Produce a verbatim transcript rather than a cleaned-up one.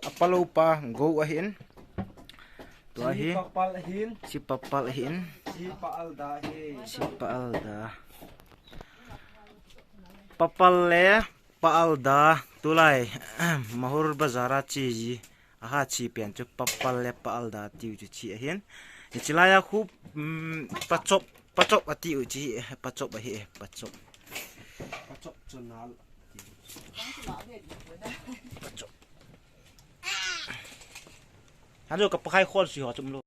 apalou pa gou ahin. Tua hi. Papal ahin. Si papal ahin. Si pa alda hi. Si pa alda. Papal le pa alda tulai Mahur bazar a chi ji. Aha chi pen chu papal le pa alda tiu chu chi ahin. Hichi lai a khu, um, pachop, pachop atiu chi, pachop ahi, pachop. Pachop chu nal. Pachop. Hanu ka pakai khol si ho chum lo.